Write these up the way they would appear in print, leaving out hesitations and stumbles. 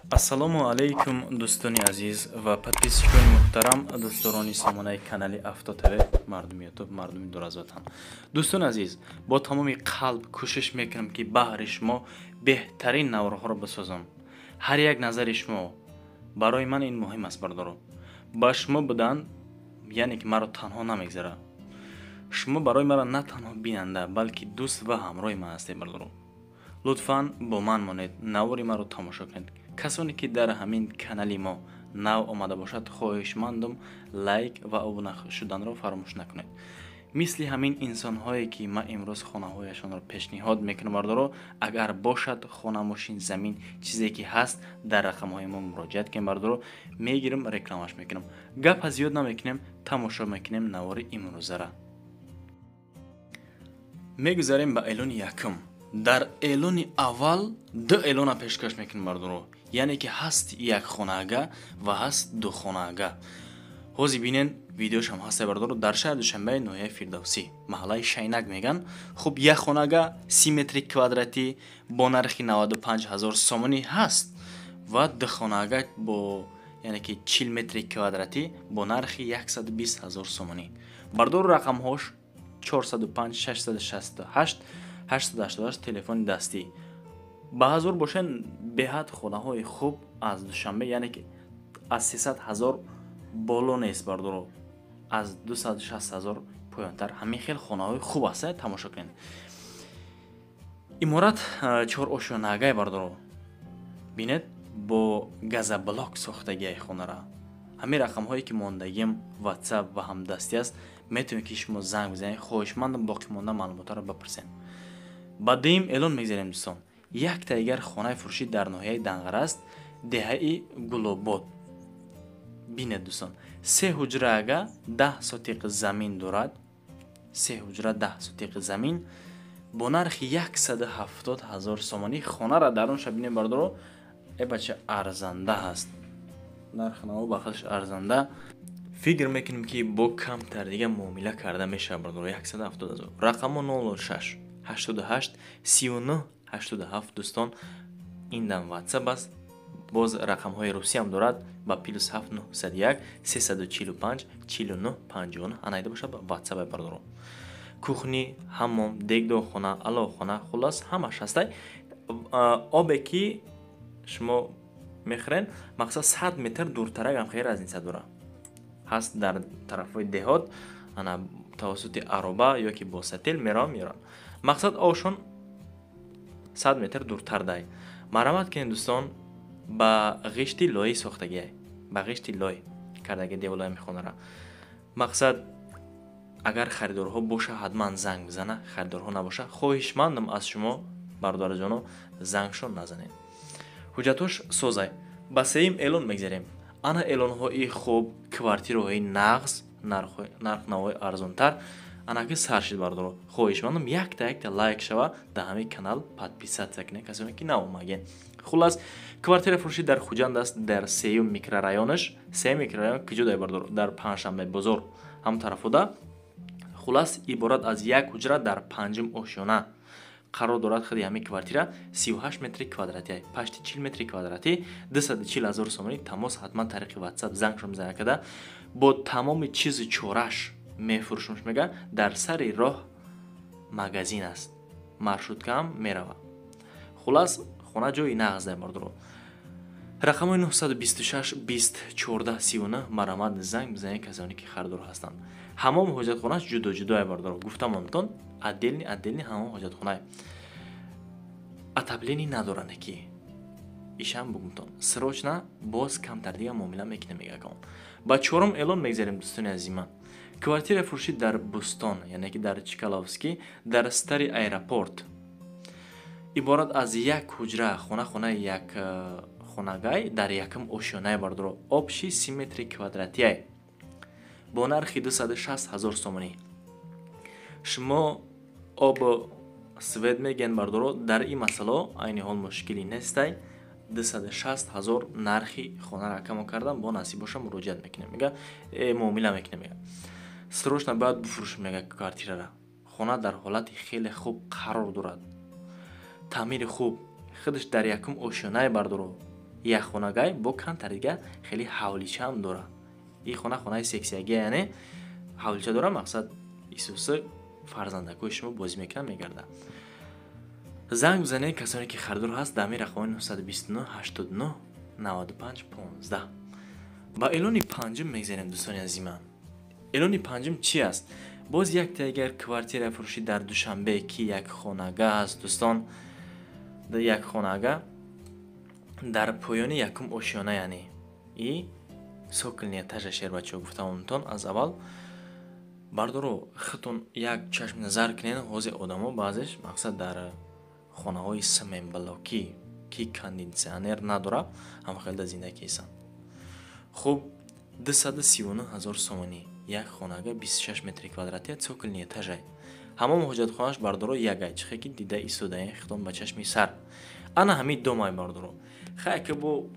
Ассалому алайкум, дӯстони азиз ва подписчикони муҳтарам, дӯстдорони сомонаи канали Авто ТВ, мардуми Ютуб, мардуми дур аз ватан. Дӯстони азиз, бо тамоми қалб кӯшиш мекунам, ки баҳри шумо беҳтарин наворҳоро бисозам. Ҳар як назари шумо барои ман ин муҳим аст, бардоро. Ба шумо будан, яъне ки маро танҳо намегзара. Шумо барои маро на танҳо бинанда, балки дӯст ва ҳамроҳи ман ҳастед, бардоро. Лутфан бо ман монед, навори маро тамошо кунед. Касоне ки дар ҳамин канали мо нав омада бошад, хоҳишмандум, лайк ва обуна шуданро фаромӯш накунед. Мисли ҳамин инсонҳое ки ман имрӯз хонаҳояшонро пешниҳод мекунам, бардоро, агар бошад хона, мошин, замин, чизе ки ҳаст, дар рақамҳои мо муроҷиат кунем, бардоро, мегирам, рекламаш мекунам. Гапа зиёд намекунем, тамошо мекунем навори имрӯзара. Мегузарем ба эълони якум. Дар эълони аввал ду эълона пешкаш мекунем, бардоро, яъне ки ҳаст як хонаага ва ҳаст ду хонаага. Ҳозир бинен, видеошам ҳаста, бардоро. Дар шаҳри Душанбе, ноҳияи Фирдавсӣ, маҳаллаи Шайнак меган. Хуб, як хонаага 30 метри квадратӣ бо нархи 95 ҳазор сомонӣ ҳаст ва ду хонаага бо, яъне ки, 40 метри квадратӣ бо нархи 120 ҳазор сомонӣ. Бардору, рақамҳош 405 668 888, телефони дастӣ. Ба ҳазор бошен, беҳад хонаҳои хуб аз Душанбе, яъне ки аз 300 ҳазор боло нест, бардоро, аз 260 ҳазор поёнтар ҳамин хел хонаҳои хуб аст. Тамошо кунед, иморат чор ошёнаагай, бардоро. Бинед, бо газоблок сохтагиай хонара. Ҳамин рақамҳое ки мондагим, Ватсап ва ҳамдастӣ аст, метавонед ки шумо занг бизанед. Хоҳишмандам, боқимонда маълумотҳоро бипурсем. Ба дуюм эълон мегзарем, дӯстон. Якта дигар хонаи фурӯшӣ дар ноҳияи Данғара аст, деҳаи Гулобод. Бинед, дӯстон, се ҳуҷраага, 10 сотиқ замин дорад. Се ҳуҷра, 10 сотиқ замин бо нархи 170 ҳазор сомонӣ. Хонара дарунша бинед, бардоро, э бача, арзанда ҳаст, нархи наво ба худаш арзанда. Фикр мекунем, ки бо камтар дига муомила карда мешавад, бардоро. 170 ҳазор, рақамо 06 88 39 87. Дӯстон, ин дам Ватсап аст, боз рақамҳои русиям дорад ба +7 901 345 49 59. Анайда бошад ба Ватсап, бардоро. Кухни, ҳаммом, дегдонхона, аловхона, хуллас, ҳамаш ҳастай. Обе ки шумо мехӯрен, мақсад, 100 метр дуртарак хеле разница дора. Ҳаст дар тарафҳои деҳот, ана тавассути ароба ё ки бо сатил меравам, меёранд. Мақсад, обшон 100 метр дуртар дай. Марҳамат кунед, дӯстон. Ба ғишти лоӣ сохтагиай, ба ғишти лой кардаги деволои мехонара. Мақсад, агар харидорҳо боша, ҳатман занг бизана. Харидорҳо набоша, хоҳишмандам аз шумо, бародарҷоно, зангшон назанед. Ҳуҷҷатҳош созай. Ба сеюм эълон мегзарем. Ана эълонҳои хуб, квартираҳои нағз, нархнавои арзонтар анаки сар шид, бардоро. Хоҳишмандам, якта якта лайк шава дар ҳамин канал, подписаться кунед, касоне ки наомаген. Хуллас, квартира фурӯшӣ дар Хуҷанд аст, дар сеюм микрорайонаш. Сеюм микрорайон куҷо дай, бардоро? Дар Панҷшанбе бозор ҳам тарафода. Хуллас, иборат аз як ҳуҷра дар панҷум ошёна қарор дорад. Худи ҳамин квартира 38 метри квадратӣ, почти 40 метри квадратӣ, 240 ҳазор сомонӣ. Тамос ҳатман тариқи Ватсап, зангшон бизана када. Бо тамоми чизу чораш мефурӯшумш, мега. Дар сари роҳ магазин аст, маршруткаам мерава. Хуллас, хона ҷои нағз дай, бардоро. Рақамҳои 926 20 14 39, марҳамат, занг бизанед, касоне ки харидор ҳастанд. Ҳамом, ҳоҷатхонаш ҷудо ҷудоя, бардоро, гуфтамонтон, отдельный отдельный ҳамом, ҳоҷатхонае. Отопление надоранд ки ишам бугумтон. Срочно боз камтар дига муомила мекунем, мегакон. Ба чорум эълон мегзарем, дӯстони азизи ман. Квартира фурӯшӣ дар Бӯстон, яъне ки дар Чкаловский, дар старый аэропорт, иборат аз як ҳуҷра. Хона, хонаи як хонагай дар якум ошёнае, бардоро. Общий 30 метри квадратиай бо нархи 260 ҳазор сомонӣ. Шумо об, свет мегӯянд, бардоро, дар ин масъало айни ҳол мушкилӣ нестай. 260 ҳазор нархи хонаро камо кардан, бо насиб боша, муроҷиат мекунем, мега, муомила мекунем, мега. Срочно бояд бифурӯшем, мега, квартирара. Хона дар ҳолати хеле хуб қарор дорад, таъмири хуб, худаш дар якум ошёнае, бардоро. Як хонагай бо камтар дига хеле ҳавлича ҳам дорад. Ин хона хонаи сексиягӣ, яъне ҳавлича дора, мақсад исуси фарзандакои шумо бозӣ мекунад, мегардад. Занг бизанед, касоне ки харидор ҳаст, дар ҳамин рақамҳои 929 89 95 15. Ба эълони панҷум мегзарем, дӯстони азизиман. Эълони панҷум чи аст? Боз як дигар квартира фурӯшӣ дар Душанбе, ки як хонага аст, дӯстон, як хонага дар поёни якум ошёна, яъне и цокольный этажа. Шербачаҳо, гуфтамонтон аз аввал, бардоро, худтон як чашм назар кунед. Ҳозир одамо баъзеш, мақсад, дар хонаҳои цементблокӣ, ки кондитсионер надорад, ҳам хелда зиндагӣ кесанд. Хуб, 239 ҳазор сомонӣ, як хонага, 26 метри квадратия, цокольный этажай. Ҳамон ҳоҷатхонааш, бардоро, ягай чихе ки дида истодаен худтон ба чашми сар. Ана ҳамин домай, бардоро. Хай, ки бо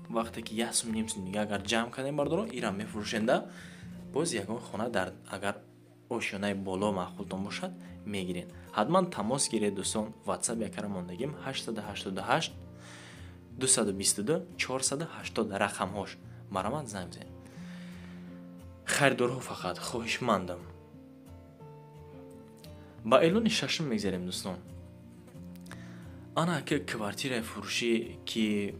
вақте ки як сум, ним сум дига агар ҷамъ кардем, бардоро, ира мефурӯшенда, боз ягон хона дар агар ошёнаи боло маъқултон бошад, мегиред. Ҳатман тамос гиред, дӯстон. Ватсап якара мондагим, 888 222 480 рақамҳош. Марамат, занг бизанед. Харидорҳо фақат, хоҳишмандам. Ба эълони шашум мегзарем, дӯстон. Ана ки квартираи фурӯшӣ, ки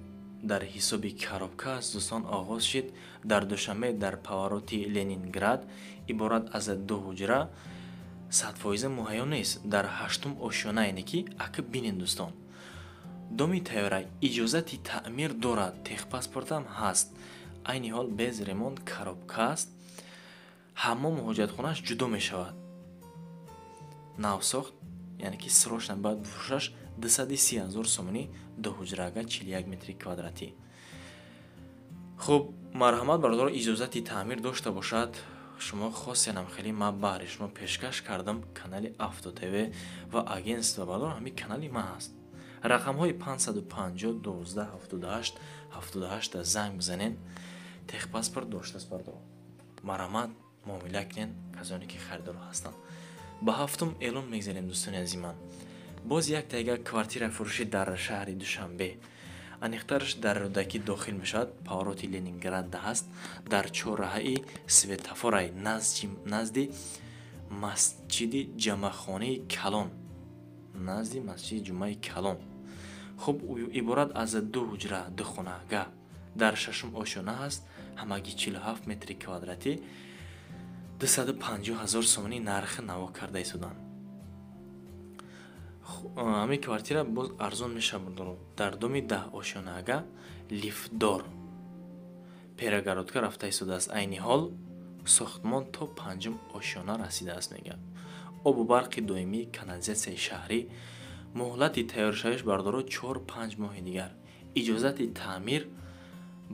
дар ҳисоби коробка аст, дӯстон, оғоз шид дар Душанбе, дар повороти Ленинград, иборат аз ду ҳуҷра, 100% муҳайё нест, дар ҳаштум ошёна, яъне ки ака бинед, дӯстон, доми тайёра, иҷозати таъмир дорад, техпаспортам ҳаст. Айни ҳол без ремонт, коробка аст. Ҳаммому ҳоҷатхонааш ҷудо мешавад. Навсохт, яъне ки срочно бояд бифурӯшаш. 230 ҳазор сомонӣ, ду ҳуҷрага, 41 метри квадратӣ. Хуб, марҳамат, бародаро, иҷозати таъмир дошта бошад. Шумо хостенам, хеле ман баҳри шумо пешкаш кардам. Канали Авто ТВ ва агентство, бародаро, ҳамин канали ман ҳаст. Рақамҳои 550 12 78 78 занг бизанед. Техпаспорт доштааст, бародаро. Марҳамат, муомила кунед, касоне ки харидор ҳастанд. Ба ҳафтум эълон мегзарем, дӯстони азизиман. Боз як дигар квартира фурӯшӣ дар шаҳри Душанбе, аниқтараш дар Рӯдакӣ дохил мешавад, повороти Ленинградда ҳаст, дар чорраҳаи светофорай, назди масҷиди ҷамъахонаи калон, назди масҷиди ҷумъаи калон. Хуб, иборат аз ду ҳуҷра, ду хонага, дар шашум ошёна ҳаст, ҳамагӣ 47 метри квадратӣ, 250 ҳазор сомонӣ нархи наво карда истоданд. Ҳамин квартира боз арзон мешавад. Дар доми 10 ошёнаага, лифтдор, перегородка рафта истодааст. Айни ҳол сохтмон то панҷум ошёна расидааст, мегӯяд. Обу барқи доимӣ, канализатсияи шаҳрӣ. Муҳлати тайёршавиш, бардоро, 4-5 моҳи дигар. Иҷозати таъмир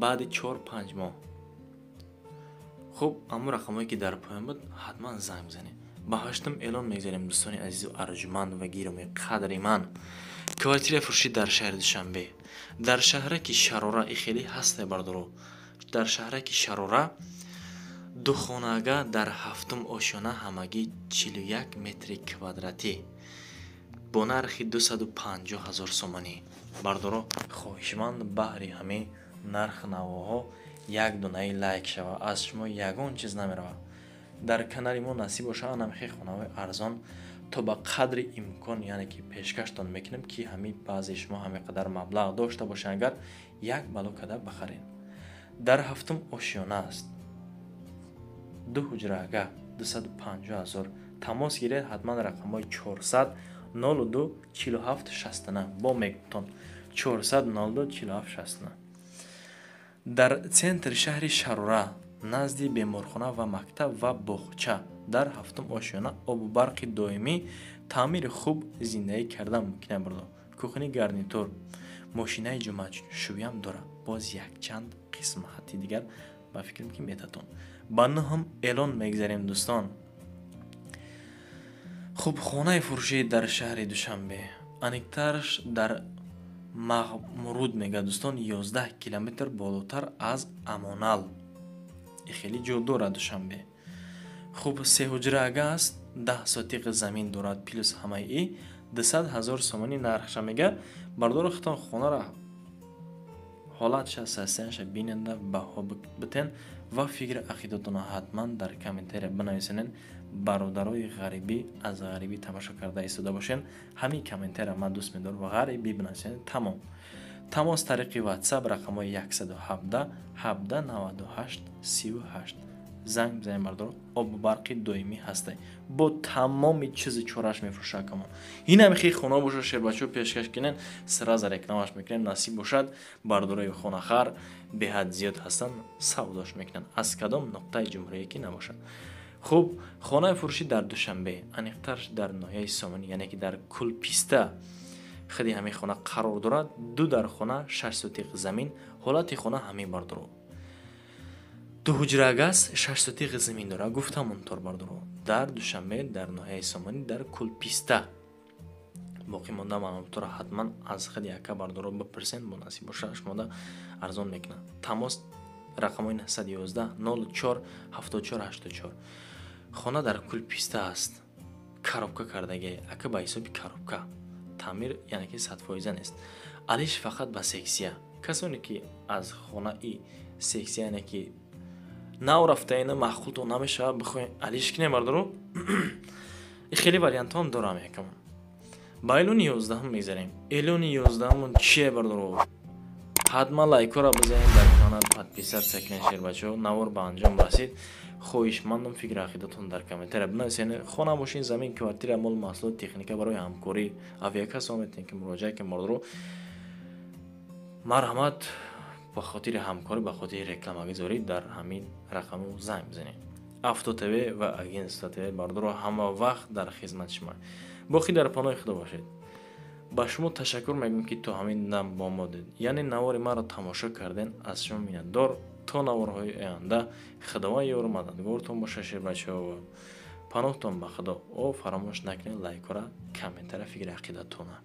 баъди 4-5 моҳ. Хуб, ҳамон рақамҳое ки дар поён буд, ҳатман занг бизанед. Ба ҳаштум эълон мегзарем, дӯстони азизу арҷуманд ва гиромии қадри ман. Квартираи фурӯшӣ дар шаҳри Душанбе, дар шаҳраки Шарора. И хеле ҳасте, бардоро. Дар шаҳраки Шарора, духонага, дар ҳафтум ошёна, ҳамагӣ 41 метри квадратӣ, бо нархи 250 ҳазор сомонӣ. Бардоро, хоҳишманд, баҳри ҳамин нарх навоҳо як донаи лайк шава, аз шумо ягон чиз намеравад. Дар канали мо насиб боша, анам хел хонаҳои арзон то ба қадри имкон, яъне ки пешкаштон мекунем, ки ҳамин баъзе шумо ҳамин қадар маблағ дошта бошед, агар як бало када бахаред. Дар ҳафтум ошёна аст, ду ҳуҷрага, 250 ҳазор. Тамос гиред ҳатман, рақамҳои 400 02 47 69. Бо мегӯтон, 400 02 47 69. Дар центри шаҳри Шарора, назди беморхона ва мактаб ва боғча, дар ҳафтум ошёна, обу барқи доимӣ, таъмири хуб, зиндагӣ кардан мумкин бурдо. Кухни гарнитур, мошинаи ҷумъашӯям дорад. Боз якчанд қисмати дигар ба фикрам, ки метатон. Ба нӯҳум эълон мегзарем, дӯстон. Хуб, хонаи фурӯшӣ дар шаҳри Душанбе, аниқтараш дар Мағмуруд, мегӯяд, дӯстон, 11 километр болотар аз Амонал. И хеле ҷо дорад Душанбе. Хуб, сеҳуҷраага аст, 10 сотиқ замин дорад, плюс ҳамаи и 200 ҳазор сомонӣ нархша мега. Бардору, хитон хонара Ҳолатша, состоянияша бинанда, баҳо битен ва фикри ақидатонро ҳатман дар комментария бинависенед. Бародарои ғарибӣ аз ғарибӣ тамошо карда истода бошен, ҳамин комментария ман дӯст медорам, ғарибӣ бинависенед. Тамом. Тамос тариқи WhatsApp рақамҳои 117 17 98 38 занг бизанед бардор. Обу барқи доимӣ ҳастай, бо тамоми чизи чораш мефурӯшад акамон. Инам хел хона бошад, шербачаҳо пешкаш кунен, сразу рекламаш мекунем. Насиб бошад, бардорои хонахар беҳад зиёд ҳастанд, савдош мекунанд аз кадом нуқтаи ҷумҳурие ки набошад. Хуб, хонаи фурӯшӣ дар Душанбе, аниқтар дар ноҳияи Сомонӣ, яъне ки дар Кулписта худи ҳамин хона қарор дорад. Ду дар хона, 6 сотиқ замин. Ҳолати хона ҳамин бардоро: ду ҳуҷрагас, 6 сотиқ замин дорад. Гуфтам онтор бардоро, дар Душанбе, дар ноҳияи Сомонӣ, дар Кулписта. Боқӣ монда маълумотро ҳатман аз худи ака бардоро бипурсен, бо насиб бошад шумода арзон мекунад. Тамос рақамҳои 911 04 74 84. Хона дар Кулписта аст, коробка кардагӣ ака, ба ҳисоби коробка таъмир, яъне ки 100% нест, алиш фақат ба сексия. Касоне ки аз хонаи сексия, яъне ки нав рафтаина, маъқултон намешавад, бихоҳем алиш кинем бардоро, хеле вариантҳоам дорам. Якам ба эълони 11-ум мегзарем. Эълони 11-умон чие, бардоро? Ҳатман лайкҳоро бизанед, дар канал подписаться кунед, шербачаҳо. Навор ба анҷом расид. Хоҳишмандам, фикри ақидатон дар комментария бинависед. Хона, мошин, замин, квартира, мол, маҳсулот, техника барои ҳамкорӣ, авиакасса метавонед ки муроҷиат кунед бардоро. Марҳамат, ба хотири ҳамкорӣ, ба хотири рекламагузорӣ дар ҳамин рақаму занг бизанед. Авто ТВ ва Агентство ТВ бардоро ҳама вақт дар хизмати шумо. Боқӣ дар паноҳи Худо бошед. Ба шумо ташаккур мегӯям, ки то ҳамин дам бо мо дед, яъне навори маро тамошо карден. Аз шумо миннатдор. То наворҳои оянда Худованд ёру мададгортон бошад, шербачаҳо. Паноҳтон ба Худо. О, фаромӯш накунед лайкҳора, комментария, фикри ақидатона.